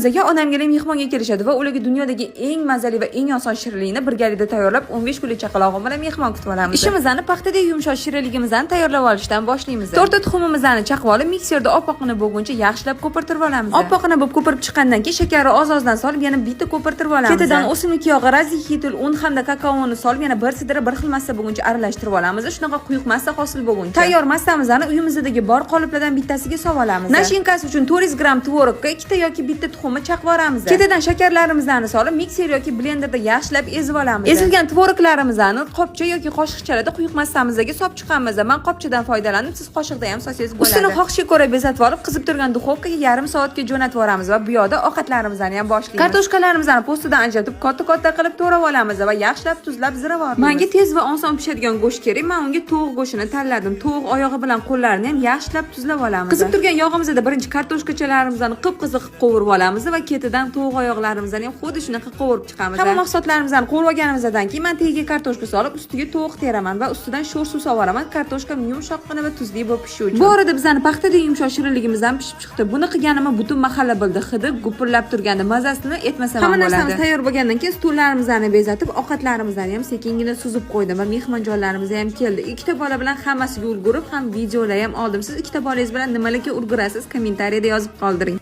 Uyimizga onamgina mehmonga kelishadi va ularga dunyodagi eng mazali va eng oson shirinlikni birgalikda tayyorlab, 15 kunlik chaqalog'im bilan mehmon kutib olamiz. Ishimizni paxtadek yumshoq shirinligimizni tayyorlab olishdan boshlaymiz. To'rtta tuxumimizni chaqib olib, mikserda oppoqqina bo'lguncha yaxshilab ko'pirtirib olamiz. Oppoqqina bo'lib ko'pirib chiqqandan keyin shakarni oz-ozdan solib, yana bitta ko'pirtirib olamiz. Ketidan o'simlik yog'i, разрыхлитель, un hamda kakaoni solib, yana bir sidra bir xil massa bo'lguncha aralashtirib olamiz. Shunaqa quyuq massa hosil bo'lguncha. Tayyor massamizni uyimizdagi bor qoliplardan bittasiga solib olamiz. Начинка si uchun 400 gramm tvorogga ikkita yoki bitta tuxumni chaqib yuboramiz. Ketidan shakarlarimizni solib, mikser yoki blenderda yaxshilab ezib olamiz. Ezilgan tvoroglarimizni qopcha yoki qoshiqchalarda quyuq massamizga solib chiqamiz. Men qopchadan foydalanib, siz qoshiqda ham solsangiz bo'ladi. Ustini xohishga ko'ra bezatib olib, qizib turgan duxovkaga yarim soatga jo'natib yuboramiz va bu yoqda ovqatlarimizni ham boshlaymiz. Kartoshkalarimizni po'stidan ajratib, katta-katta qilib to'rab olamiz va yaxshilab tuzlab zirab olamiz. Menga tez va oson pishadigan go'sht kerak. Men unga tovuq go'shtini tanladim. Tovuq oyog'i bilan qo'llarini ham yaxshilab tuzlab olamiz. Qizib turgan yog'imizda birinchi kartoshkachalarimizni qip-qizil qilib qovurib olamiz va ketidan tovuq oyoqlarimizni ham xuddi shunaqa qovurib chiqamiz. Hamma mahsulotlarimizni qovurib olganimizdan keyin men tagiga kartoshka solib, ustiga tovuq teraman va ustidan sho'r suv solib yuboraman. Kartoshkam yumshoqqina va tuzli bo'lib pishishi uchun. Bu orada bizani paxtadek yumshoq shirinligimiz ham pishib chiqdi. Buni qilganimni butun mahalla bildi. Hidi gupillab turgandi. Mazasini aytmasam ham bo'ladi. Hamma narsamiz tayyor bo'lgandan keyin stullarimizni bezatib, ovqatlarimizni ham sekingina suzib qo'ydim va mehmonjonlarimiz ham keldi. Ikkita bola bilan hammasiga ulgurib ham videolar ham oldim. Siz ikkita bolangiz bilan nimalarga ulgurasiz? Kommentariyada yozib qoldiring.